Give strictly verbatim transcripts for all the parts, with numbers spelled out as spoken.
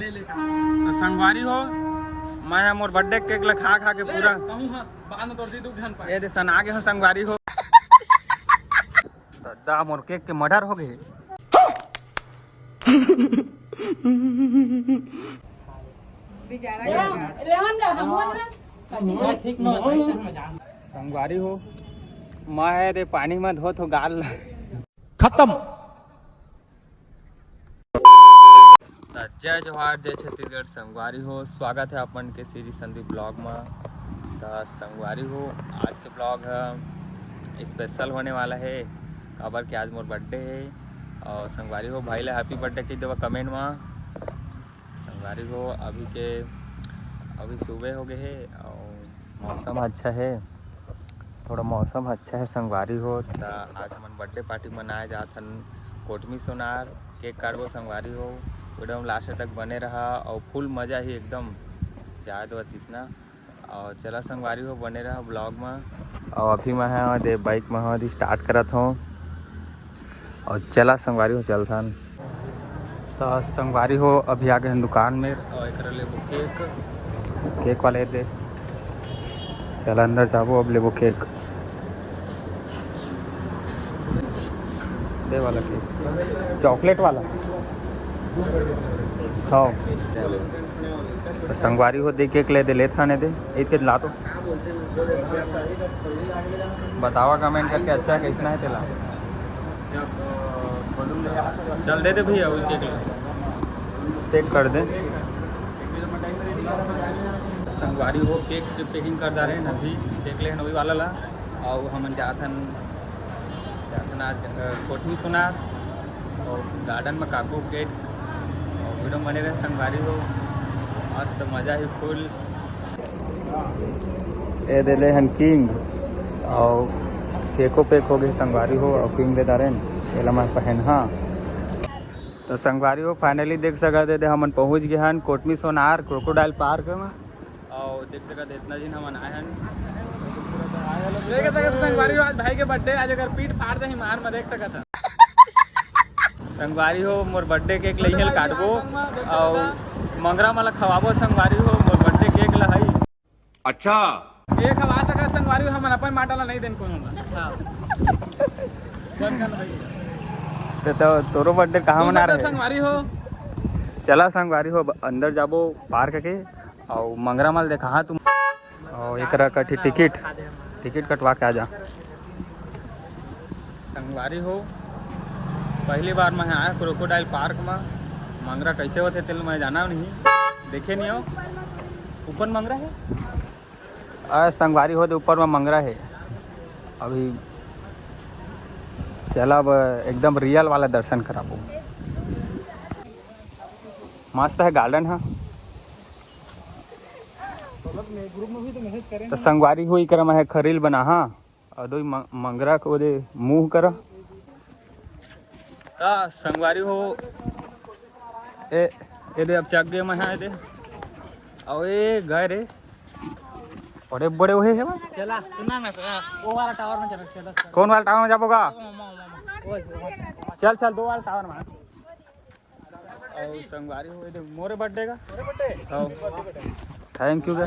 तो संगवारी हो, मैं मोर बर्थडे केक ला खा खा के पूरा कहूँ हाँ, बाद में तोर दी दू घन पाए। ये दे सना गे हो संगवारी हो। दादा मोर केक के मर्डर हो गए। बेचारा लेवन, लेवन जा, हम बोल रहे हैं। ठीक न हो, ठीक न हो। संगवारी हो, मैं दे पानी में धोत हो गाल। खत्म। त जय जोहार, जय छत्तीसगढ़। संगवारी हो, स्वागत है अपन के सीजी संदीप ब्लॉग में। त संगवारी हो, आज के ब्लॉग ह स्पेशल होने वाला है, काबर के आज मोर बर्थडे है। और संगवारी हो, भाई ला हैप्पी बर्थडे कह देवा कमेंट में। संगवारी हो, अभी के अभी सुबह हो गए है और मौसम अच्छा है, थोड़ा मौसम अच्छा है संगवारी हो। त आज हमन बर्थडे पार्टी मनाए जात हन कोटमी सोनार। केक काटबो संगवारी हो, वीडियो में लास्ट तक बने रहा और फुल मजा ही एकदम जाए दो तीसना। और चला संगवारी हो, बने रहा ब्लॉग में। और अभी मैं हाँ दे बाइक में हाँ दे स्टार्ट करत हूँ और चला संगवारी हो चलथन। तो संगवारी हो, अभी आ गए हैं दुकान में और एकरा लेबो केक, केक वाले दे। चला अंदर जाबो, अब लेबो केक। दे वाला केक, चॉकलेट वाला। हाँ। तो संगवारी हो, दे केक ले दे, ले थाने दे, एक के ला तो। बतावा कमेंट करके, अच्छा है, कैसना है तेला? चल दे दे भैया, वही केक ले। पैक कर दे। संगवारी हो, केक के पैकिंग कर डारे हैं अभी, केक लेहन वही वाला ला। और हमन जात हन, जात हन आज, अ, कोटमी सोनार और गार्डन में काकू केक और वीडियो बने रहे संगवारी हो, मस्त मजा ही फुल। ए दे ले हन किंग और केको पैक हो गए संगवारी हो और किंग दे डारे हैं, एला मैं पहन हाँ। तो संगवारी हो, फाइनली देख सकत हे, हमन पहुंच गए हन कोटमी सोनार क्रोकोडाइल पार्क में। और देख सकत हे, इतना दिन हमन आए हन। देख सकत हे संगवारी हो, आज भाई के बर्थडे, आज अगर पीठ फाड़ दे ईमान में, देख सकत हे। संगवारी हो, मोर बर्थडे केक लइहल काटबो और मंगरा मला खवाबो संगवारी हो, मोर बर्थडे केक ला हई। अच्छा। एक हवा सका संगवारी हो, हमन अपन माटा ला नहीं देन कोनो ला। हाँ। बंद कर भाई। तो, तो तोरो बर्थडे कहाँ तू मना सब तो रहे? संगवारी हो। चला संगवारी हो, अंदर जाबो पार्क के और मंगरा माल देखा। हाँ, तुम और एकरा कटी टिकट, टिकट कटवा के आ जा। संगवारी हो, पहली बार मैं आया क्रोकोडाइल पार्क में। मंगरा कैसे होते तेल मैं जाना नहीं, देखे नहीं हो। ऊपर मंगरा है। आ, संगवारी हो दे ऊपर में मंगरा है। अभी चला अब एकदम रियल वाला दर्शन कराबो। मस्त है गार्डन है। तो संगवारी हो, इकरा में है खरील बना, हाँ। और दो म-, मंगरा को दे मुंह करा। का संगवारी हो, ए, ए दे अब चक गए मैं, हाँ, ए दे। और ए गए रे। बड़े बड़े वही है बा। चला, सुना ना, सुना। वो वाला टावर में चला, चला, चला। कौन वाला टावर में जाबो गा? वो, वो, वो, वो, वो, वो। चल, चल, दो वाला टावर में। और संगवारी हो, ये देख, मोरे बर्थडे का। मोरे बर्थडे? हाँ। थैंक यू गा।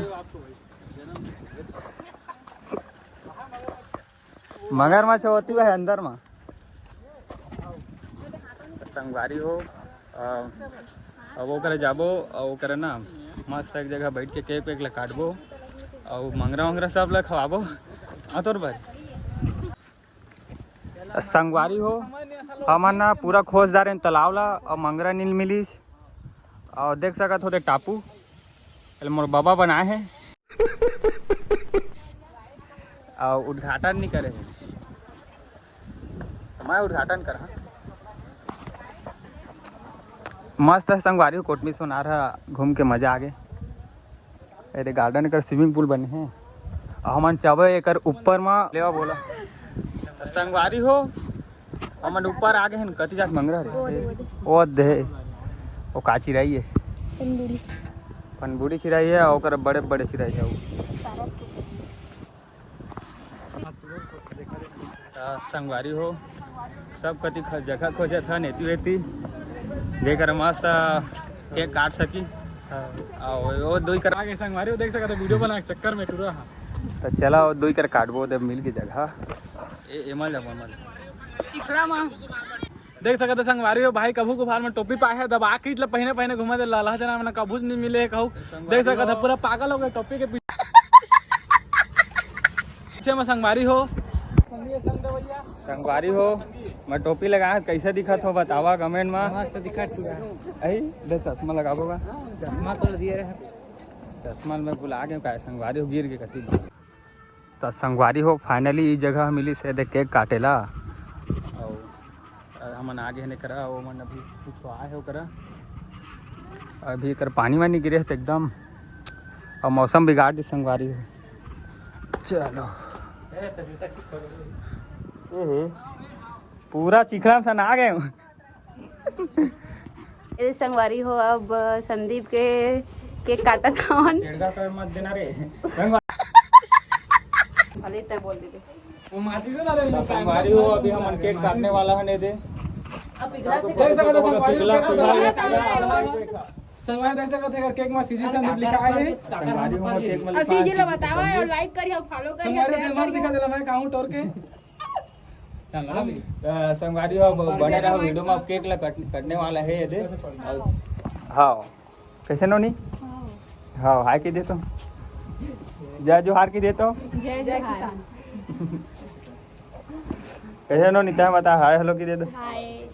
मगरमच्छ होती भाई अंदर में। संगवारी हो, अ, अब ओकरे जाबो, और ओकरे ना मस्त एक जगह बैठ के केक वेक ला काटबो, और मंगरा वंगरा सब ला खवाबो। आ तोर भाई। संगवारी हो, हमन ना पूरा खोज डारेन तालाब ला, और मंगरा नील मिलिस। और देख सकत हो दे टापू, एला मोर बाबा बनाए हे। और उद्घाटन नहीं करे हे, मैं उद्घाटन कर। मस्त है संगवारी हो, कोटमी सोनार हा घूम के मजा आ गे। अरे गार्डन कर स्विमिंग पूल बने हे, और हमन चाबे एकर ऊपर मा लेवा बोला। तो संगवारी हो, हमन ऊपर आ गए हैं, कति जात मंगरा रे। ओ दे, ओ दे। ओ का चिराई है? पनबूड़ी। पनबूड़ी चिराई है, और ओकर बड़े बड़े चिराई है वो। त संगवारी हो, सब कति ख-, जगह खोजत हन एती वेती, जेकर मस्त केक काट सकी। हाँ। अउ वो दुई कर आगे संगवारी, वो देख सकत हो, वीडियो बना के चक्कर में टूरा। हाँ। तो चला, वो दुई कर काटबो, दे मिल के जगह। ए, एमल जाबो, एमल। चिखड़ा मा। देख सकत हो संगवारी हो, भाई कभू कभार में टोपी पाए है, दबा के इतला पहिने पहिने घूमत हे, लाला जना मन कभू नहीं मिले है कहू। देख सकत हो, पूरा पागल हो गए टोपी के पीछे। पीछे में संगवारी हो। संगवारी हो, मैं टोपी लगाए, कैसे दिखत हो बतावा कमेंट में। मस्त दिखत तू यार। अही, दे चश्मा लगाबो का। चश्मा तो दिए रहे। चश्मा में भुला के का संगवारी हो, गिर के कति। तो संगवारी हो, finally ई जगह मिली से दे केक काटेला। अउ हमन आगे हन एकरा, वो मन अभी कुछ तो आए हे ओकरा। अभी एकर पानी वानी गिरे हे तो एकदम, अउ मौसम बिगाड़ दी संगवारी हो। चलो। हम्म। पूरा चिखला में सना गए। ए संगवारी हो, अब संदीप के केक काटत हवन। टेढ़ा कर मत देना रे। भले इतना बोल दे। तो संगवारी हो, अभी हमन केक काटने वाला है, नहीं दे। अब पिघला थे। देख सकत हो, संगवारी हो, पिघला, केक पिघला। संगवारी देख सकत हो, अगर केक में सीजी संदीप लिखा है। संगवारी हो, केक में अब सीजी ला बतावा और like करिए और follow करिए, संगवारी share दिमाग करिए। दिखा देला मैं कहूँ टोर के। चल, आ भी। अ, संगवारी हो, अब बने रहो वीडियो में, अब केक ला कट-, कटने वाला है ये दे। हाँ, कैसे नोनी? हाँ। हाँ, हाय की दे तो। जय जोहार की दे तो। जय जय जोहार। किसान। कैसे नोनी, तैं बता, हाय हेलो की दे दो। हाय।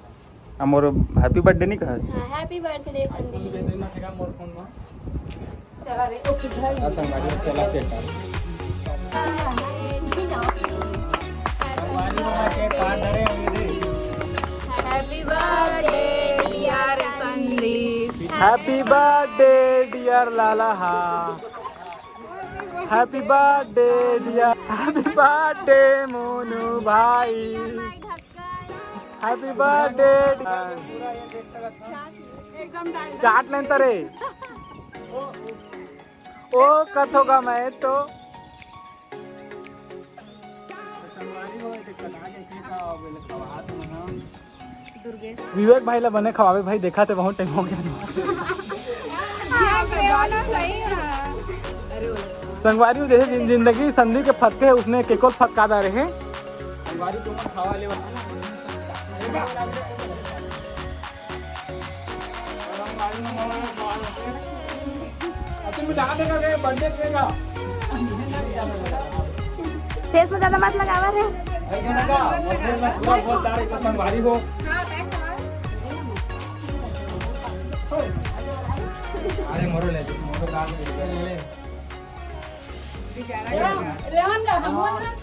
अब मोर हैप्पी बर्थडे नहीं कहा? हाँ, हैप्पी बर्थडे संदीप। चला रे, ओके, घर। आ, संगवारी, चला केक काट। संगवारी, वहाँ केक काट रहे हैं, ये देख। Happy birthday dear Sandeep. Happy birthday dear लाला हा। Happy birthday dear, happy birthday Monu भाई। Happy birthday। चाट लेन त रे। ओ कथो का मैं तो। विवेक भाई ला बने खवावे भाई, देखा थे बहुत टाइम हो गया। संगवारी हो, जैसे जिन-, जिंदगी संधि के फतके है, उसने केकोल फतका डाले हैं। संगवारी तुम खावा ले। तुम डाल देगा, बर्थडे करेगा। फेस में ज्यादा मत लगावा रे। भाई, ये लगा, वो फेस में पूरा बहुत डाल, इतना संगवारी हो। अरे, मोरो ले, मोरो डाल दे, ले, ले। रेवन का, हम बोल रहे हैं।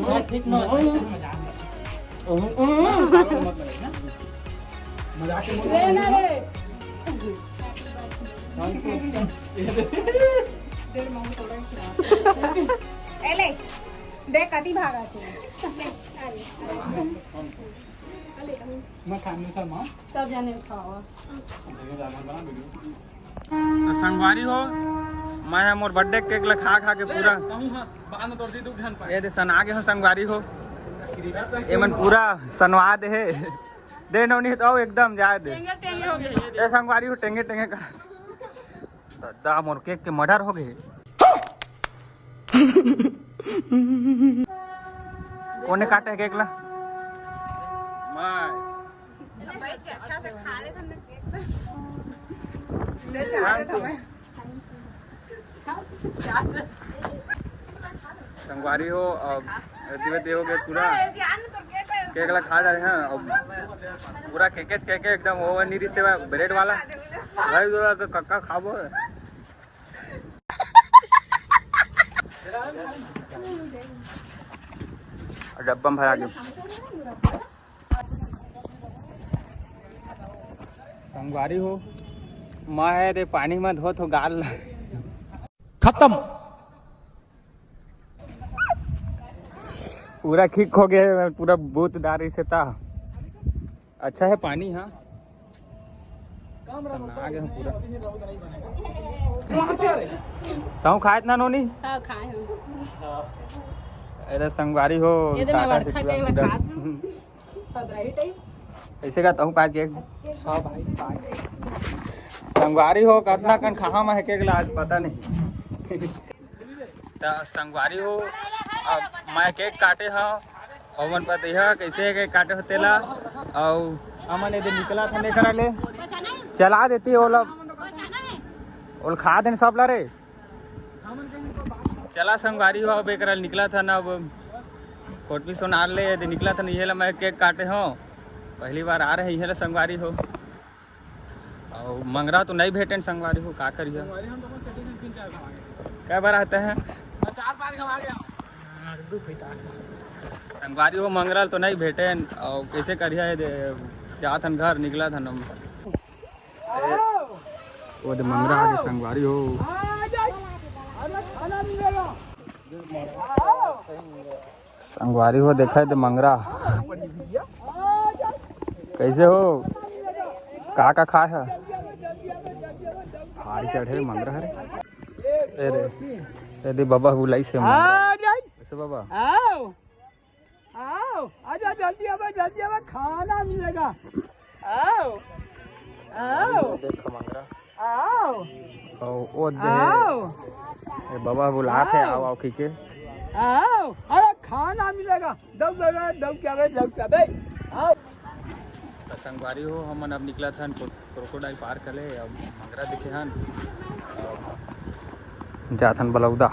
हाँ, ठीक ना, ठीक ना, मजाक कर। मजाक के मत रे ना रे। ए ले, देख कति भागा थे। ले, आ ले। मैं खाने था माँ। सब जाने खावा। तो संगवारी हो, मैं मोर बर्थडे केक ला खा खा के पूरा कहूँ हाँ, बाद में तोर दी दू घन पाए। ये दे सना गे हो संगवारी हो। एमन पूरा सनवा दे हे। दे नोनी तो एकदम जाए दे। टेंगे टेंगे हो गए। ए संगवारी हो, टेंगे टेंगे कर। दादा मोर केक के मर्डर हो गए। कोने काटे हे केक ला? मैं। बैठ के अच्छा से खा ले, हमने केक। संगवारी हो, अब दिवे दे हो गए पूरा। केक ला खा जा रहे हैं, अब पूरा केकेच केके एकदम ओवर नीरी सेवा ब्रेड वाला। भाई, दो तो कक्का खाबो। डब्बा में भरा गया। संगवारी हो, मैं हे दे पानी में धोत हो गाल। खत्म। पूरा खिक हो गया, पूरा बूतदार से था। अच्छा है पानी, हाँ। सना गए हम पूरा। तहूँ खाए ना नोनी? हाँ, खाए हम। अरे संगवारी हो, ये तो मैं टाटा वरखा से के पूरा खात हूँ। पदराही टाइप। ऐसे का तहूँ पाँच केक। हाँ भाई, पाँच। संगवारी हो, कतना कन खाहा मैं केक ला, आज पता नहीं। त संगवारी हो, अब मैं केक काटे हव, ओमन पतिहा कैसे केक काटे हो तेला। अउ हमन एदे निकलत हन एकरा ले, चला देती ओला, ओल खा देन सब ला रे। चला संगवारी हो, अब एकरा ले निकलत हन, अब कोटमी सोनार ले एदे निकलत हन, इहे ला मैं केक काटे हव, पहली बार आ रहे इहे ला संगवारी हो। अउ मंगरा तो नहीं भेटेन संगवारी हो, का करिया? संगवारी हम तो बस सेटिंग तीन चार घंटा आ गया। कै बार आते हैं? मैं चार पाँच घंटा आ गया। हाँ, दो फीट आ गया। संगवारी हो, मंगरा तो नहीं भेटेन, अउ कैसे करिया ये दे, जात हन घर, निकलत हन हम। वो दे मंगरा आगे संगवारी हो। आ जाए। अरे खाना मिलेगा। संगवारी हो, देखा है तो मंगरा। कैसे हो? का का खाए है? हारी चढ़े मंगरा हरे। ए रे, ए दे बाबा बुलाई से मंगरा। आ जाए। कैसे बाबा? आओ, आओ, आजा जल्दी आवा, जल्दी आवा, खाना मिलेगा। आओ, आओ, देख मंगरा। आओ, ओ, ओ दे। आओ, ए बाबा बुलात है, आओ। आओ, आओ, खींचे। आओ, अरे खाना मिलेगा। दौड़, दौड़, दौड़ के आवे, दौड़ के आवे। आओ। त संगवारी हो, हमन अब निकलत हन क्रो-, क्रोकोडाइल पार्क ले, अब मंगरा देखे हन, अब जात हन बलौदा।